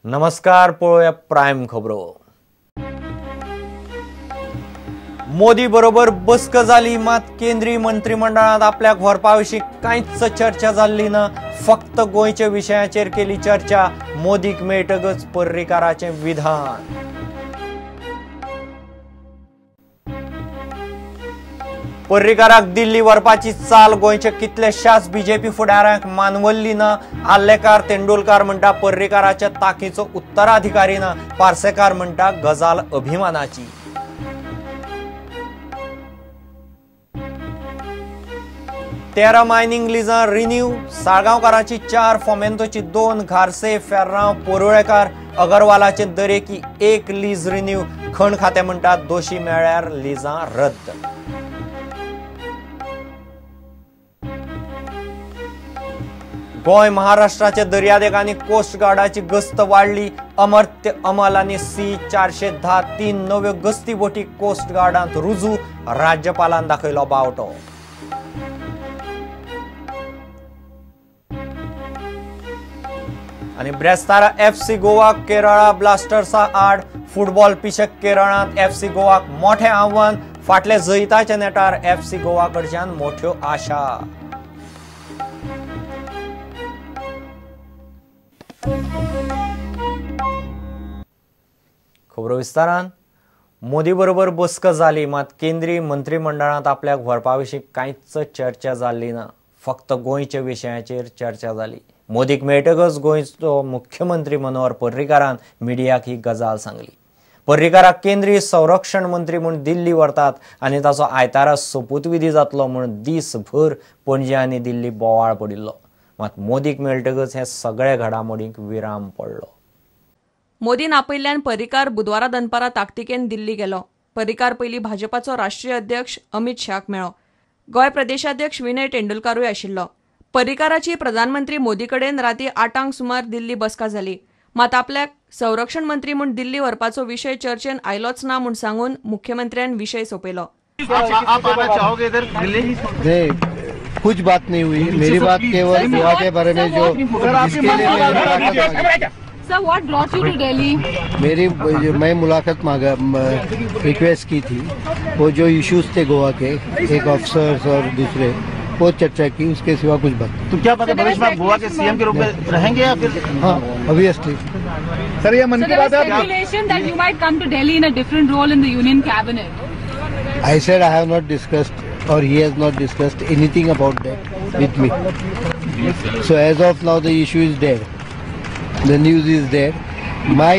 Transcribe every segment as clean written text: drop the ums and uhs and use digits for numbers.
नमस्कार, पळोवया प्रायम खबरो. मोदी बरोबर बसका जाली, मात केंद्रीय मंत्रिमंडळांत आपल्याक व्हरपा विशीं कांयच चर्चा जाल्ली ना. फक्त गोंयच्या विशयाचेर केली चर्चा. मोदीक मेळटकच पर्रीकाराचें विधान. पर्रीकाराक दिल्ली व्हरपाची चाल गोंयच्या कितल्याशाच बीजेपी फुडाऱ्यांक मानवल्ली ना. आर्लेकार तेंडुलकार म्हणटा पर्रीकाराच्या ताकीचो उत्तराधिकारी ना. पार्सेकार म्हणटा गजाल अभिमानाची. 13 मायनिंग लिजां रिन्यू, साळगांवकाराची 4, फोमेंतोची 2, घारसे, फेर्रांव, पोरुळेकार, अगरवालाचे दरेकी 1 लीज रिन्यू. खण खातें म्हणटा दोशी मेळ्ळ्यार लिजां रद्द. गोंय महाराष्ट्राच्या दर्यादेगांनी कोस्ट गार्डाची गस्त वाडली. अमर्त्य अमल आनी C-410 3 नव्यो गस्ती बोटी कोस्ट गार्डांत रुजू. राज्यपालान दाखयलो बावटो. आनी ब्रेस्तारा FC Goa Kerala ब्लास्टर्सा आड फुटबॉल पिशक केरळांत FC गोवाक मोठें आव्हान. फाटल्या जैताच्या नेटार FC Goa कडच्यान मोठ्यो आशा. खबरो विस्तारान. मोदी बरोबर बसका जाली, मात केंद्रीय मंत्रिमंडळांत आपल्याक व्हरपा विशीं कांयच चर्चा जाल्ली ना. फक्त गोंयच्या विशयाचेर चर्चा जाली. मोदीक मेळटकच गोंयचो मुख्यमंत्री मनोहर पर्रीकारान मिडियाक ही गजाल सांगली. पर्रीकाराक केंद्रीय संरक्षण मंत्री म्हूण दिल्ली व्हरतात आनी ताचो आयतारा सोपूतविधी जातलो म्हूण दीसभर पणजे आनी दिल्ली बोवाळ पडिल्लो. मात मोदीक मेळटकच हे सगळे घडामोडींक विराम पडलो. मोदीन आपयल्ल्यान पर्रीकार बुधवारा दनपारा ताकतिकेन दिल्ली गेलो. पर्रीकार पयलीं भाजपाचो राष्ट्रीय अध्यक्ष अमित शाहक मेळ्ळो. गोंय प्रदेशाध्यक्ष विनय तेंडुलकारूय आशिल्लो. पर्रीकाराची प्रधानमंत्री मोदी कडेन राती 8 सुमार दिल्ली बसका जाली. मात आपल्याक संरक्षण मंत्री म्हूण दिल्ली व्हरपाचो विशय चर्चेन आयलोच ना म्हूण सांगून मुख्यमंत्र्यान विशय सोंपयलो. आप आना चाहोगे इधर दिल्ली? कुछ बात नहीं हुई. मेरी बात केवल गोवा के बारे में जो जिसके लिए Sir, what brought you to Delhi? मेरी मैं मुलाकात मांगा, रिक्वेस्ट की थी. वो जो इश्यूज थे गोवा के, एक ऑफिसर्स और दूसरे, वो चर्चा की. उसके सिवा कुछ बात. तो क्या पता भविष्य में गोवा के सीएम के रूप में रहेंगे या फिर? हाँ, ऑब्वियसली. सर, ये मन की बात है. Speculation that you might come to Delhi in a different role in the union cabinet. I said I have not discussed or he has not discussed anything about that with me. So as of now the issue is dead. The news is there. My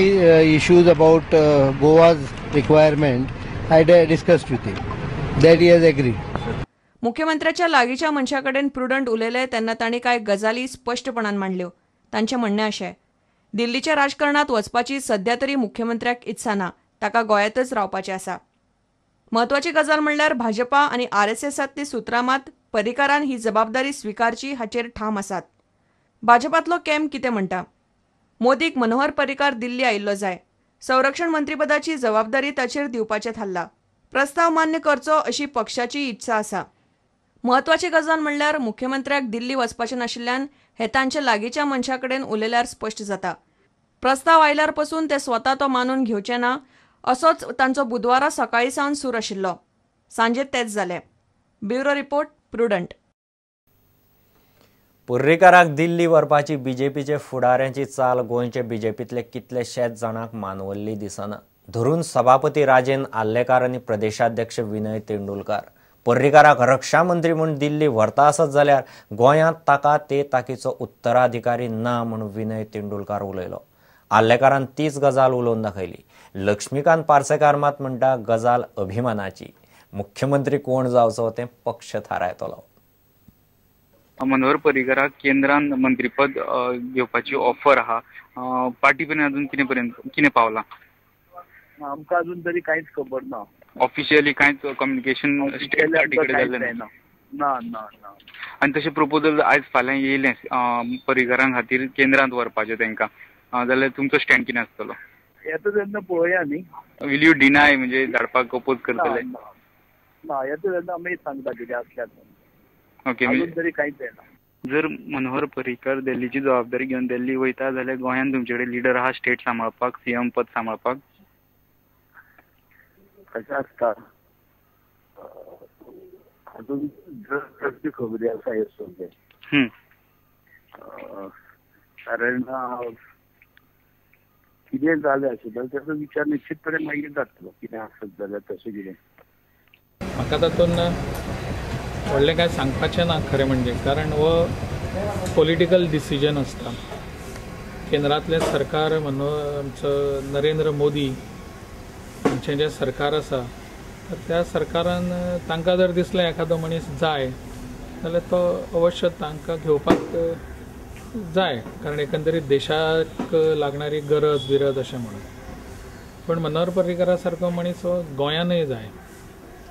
issues about Goa's requirement I discussed with him. That he has agreed. मुख्यमंत्र्याच्या लागींच्या मनशा कडेन prudent उलयले तेन्ना तांणी कांय गजाली स्पश्टपणान मांडल्यो. तांचें म्हणणें अशें, दिल्लीच्या राजकारणांत वचपाची सध्या तरी मुख्यमंत्र्याक इत्सा ना. ताका गोंयांतच रावपाचें आसा. म्हत्वाची गजाल म्हणल्यार भाजपा आनी आरएसएसांतली सुत्रां मात पर्रीकारान ही जबाबदारी स्विकारची हाचेर ठाम आसात. भाजपांतलो कॅम्प कितें म्हणटा? मोदीक मनोहर पर्रीकार दिल्ली आयिल्लो जाय. संरक्षण मंत्रीपदाची जबाबदारी ताचेर दिवपाचें थारलां. प्रस्ताव मान्य करचो अशी पक्षाची इत्सा आसा. म्हत्वाची गजाल म्हणल्यार मुख्यमंत्र्याक दिल्ली वचपाचें नाशिल्ल्यान हे तांच्या लागींच्या मनशा कडेन उलयल्यार स्पश्ट जाता. प्रस्ताव आयल्यार पसून ते स्वता तो मानून घेवचे ना असोच तांचो बुधवारा सकाळीं सावन सूर आशिल्लो. सांजे तेच जालें. Bureau report, Prudent. पर्रीकाराक दिल्ली व्हरपाची बीजेपीचे फुडाऱ्यांची चाल गोंयचे बीजेपींतले कितलेशेच जाणांक मानवल्ली दिसना. धरून सभापती राजेंद्र आर्लेकार आनी प्रदेशाध्यक्ष विनय तेंडुलकार. पर्रीकाराक रक्षा मंत्री म्हूण दिल्ली व्हरता आसत जाल्यार गोंयांत ताका ते ताकीचो उत्तराधिकारी ना म्हूण विनय तेंडुलकार उलयलो. आर्लेकारान तीच गजाल उलोवन दाखयली. लक्ष्मीकांत पार्सेकार मात म्हणटा गजाल अभिमानाची. मुख्यमंत्री कोण जावचो तें पक्ष थारायतलो. मनोहर पर्रीकाराक केंद्रान मंत्रीपद घेवपाची ऑफर आहा. पार्टी पर्यंत अजून कितें पर्यंत कितें पावलां? आमकां अजून तरी कांयच खबर ना. ऑफिशियली कांयच कम्युनिकेशन स्टेट पार्टी कडेन जालें ना? ना ना ना. आनी तशें प्रपोजल आयज फाल्यां येयलें पर्रीकारां खातीर केंद्रांत व्हरपाचें तांकां, जाल्यार तुमचो स्टँड कितें आसतलो? येता तेन्ना पळोवया न्ही. Will you deny म्हणजे धाडपाक अपोज करतले? ना, येता तेन्ना आमी सांगता कितें आसल्यार. ओके, अजून तरी कांयच येना. जर मनोहर पर्रीकर दिल्लीची जबाबदारी घेवन दिल्ली वयता जाल्यार गोंयांत तुमचे कडेन लिडर आहा स्टेट सांबाळपाक, सीएम पद सांबाळपाक? कशें आसता अजून जर कसली खबरी आसा हे सगळें, कारण कितें जालें आसत जाल्यार ताचो विचार निश्चितपणे मागीर जातलो, कितें आसत जाल्यार तशें कितें. म्हाका तातूंत व्हडलें कांय सांगपाचें ना खरें म्हणजे, कारण हो पॉलिटिकल डिसिजन आसता. केंद्रांतलें सरकार म्हणून आमचो नरेंद्र मोदी हांचें जें सरकार आसा तर त्या सरकारान तांकां जर दिसलें एखादो मनीस जाय जाल्यार तो अवश्य तांकां घेवपाक जाय, कारण एकंदरीत देशाक लागणारी गरज बिरज अशें म्हणून. पूण मनोहर पर्रीकरा सारको मनीस हो गोंयानूय जाय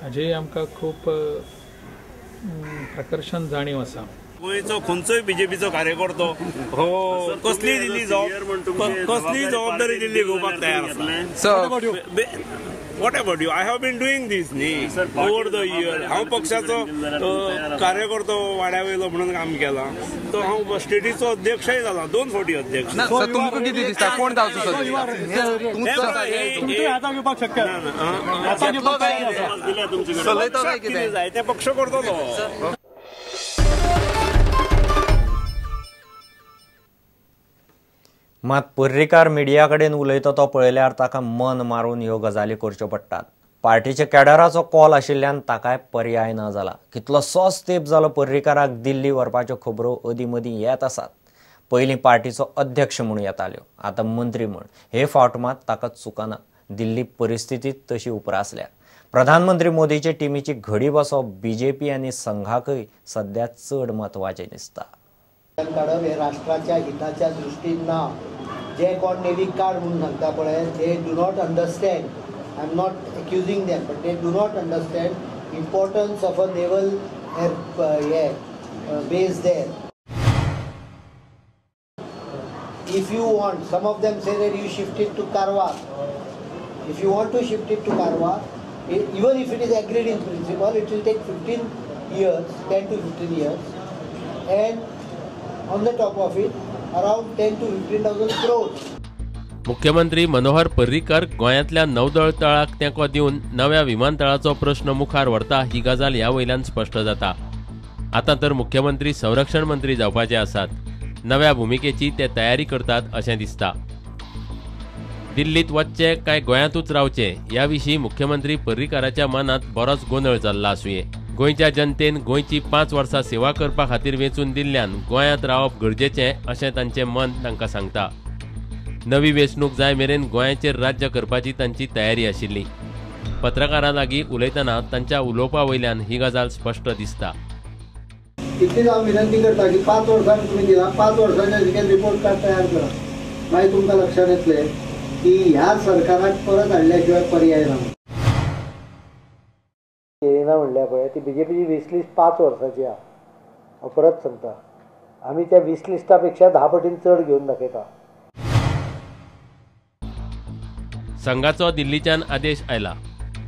हाजी आमकां खूब प्रकर्षण जाणीव आसा. गोंयचो खंयचोय बीजेपीचो कार्यकर्तो हो कसली दिल्ली कसली जबाबदारी दिल्ली घेवपाक तयार आसा. What about you? I have been doing this न्ही ओवर the year. हांव पक्षाचो कार्यकर्तो वाड्या वयलो म्हणून काम केलां, तो हांव स्टेटीचो अध्यक्षय जाला, 2 फावटी अध्यक्ष. तुमकां कितें दिसता कोण जावचो? कितें जाय तें पक्ष करतलो. मात पर्रीकार मिडिया कडेन उलयता तो पळयल्यार ताका मन मारून ह्यो गजाली करच्यो पडटात. पार्टीच्या कॅडराचो कॉल आशिल्ल्यान ताकाय पर्याय ना जाला. कितलोसोच तेंप जालो पर्रीकाराक दिल्ली व्हरपाच्यो खबरो अदीं मदीं येत आसात. पयलीं पार्टीचो अध्यक्ष म्हूण येताल्यो, आतां मंत्री म्हूण. हे फावट मात ताका चुकना. दिल्ली परिस्थिती तशी उप्रासल्या. प्रधानमंत्री मोदीचे टिमीची घडी बसप बीजेपी आनी संघाकय सध्या चड म्हत्वाचें दिसता. काडप हे राष्ट्राच्या हिताच्या दृश्टीन ना. जे कोण नेवीक कार्ड म्हणून सांगता पळय, they do not understand. I am not accusing them, but they do not understand importance of a naval air base there. If you want, some of them say that you shift it to Karwar. If you want to shift it to Karwar, even if it is agreed in principle, it will take 15 years, 10 to 15 years, and on the top of it, around 10 to 15,000 crores. मुख्यमंत्री मनोहर पर्रीकर गोंयांतल्या नौदळ तळाक तेंको दिवन नव्या विमानतळाचो प्रश्न मुखार व्हरता ही गजाल ह्या वयल्यान स्पश्ट जाता. आतां तर मुख्यमंत्री संरक्षण मंत्री जावपाचे आसात. नव्या भुमिकेची ते तयारी करतात अशें दिसता. दिल्लीत वचचें काय गोंयांतूच रावचें ह्या विशीं मुख्यमंत्री पर्रीकाराच्या मनांत बरोच गोंदळ जाल्लो आसुये. गोंयच्या जनतेन गोंयची 5 वर्सां सेवा करपा खातीर वेंचून दिल्ल्यान गोंयांत रावप गरजेचें अशें तांचें मन तांकां सांगता. नवी वेंचणूक जाय मेरेन गोंयाचेर राज्य करपाची तांची तयारी आशिल्ली. पत्रकारां लागीं उलयतना तांच्या उलोवपा वयल्यान ही गजाल स्पश्ट दिसता. इतलीच हांव विनंती करता की 5 वर्सांनी तुमी दिला, 5 वर्सांचे रिपोर्ट कार्ड तयार करा. मागीर तुमकां लक्षात येतलें की ह्या सरकाराक परत हाडल्या शिवाय पर्याय ना. येना म्हणल्यार पळय ती बीजेपीची वीस लिस्ट 5 वर्सांची आहा. हांव परत सांगता, आमी त्या 20 लिस्टा पेक्षा 10 पटीन चड घेवन दाखयता. संघाचो दिल्लीच्यान आदेश आयला.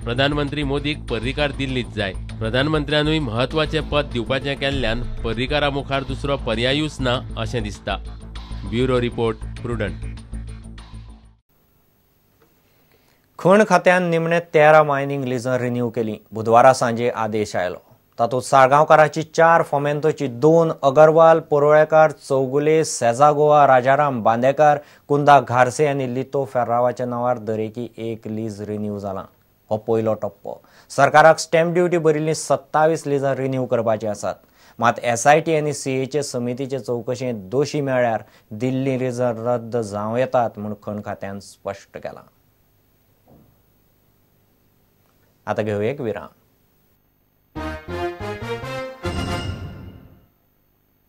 प्रधानमंत्री मोदीक पर्रीकार दिल्लीत जाय. प्रधानमंत्र्यानूय म्हत्वाचें पद दिवपाचें केल्ल्यान पर्रीकारा मुखार दुसरो पर्यायूच ना अशें दिसता. Bureau report, Prudent. खण खात्यान निमणे 13 मायनिंग लिजां रिन्यू केली. बुधवारा सांजे आदेश आयलो. तातूंत साळगांवकाराची 4, फोमेंतोची 2, अगरवाल, परोळेकार, चौगुले, सेजा गोवा, राजाराम बांदेकार, कुंदा घारसे आनी लितो फेर्रावाच्या नांवार दरेकी 1 लीज रिन्यू जाला. हो पयलो टप्पो. सरकाराक स्टॅम्प ड्युटी भरिल्लीं 27 लिजां रिन्यू करपाची आसात. मात SIT आनी CAचे समितीचे चवकशेंत दोशी मेळ्ळ्यार दिल्ली लिजां रद्द जावं येतात म्हूण खण खात्यान स्पश्ट केलां. आता घेवया एक विराम.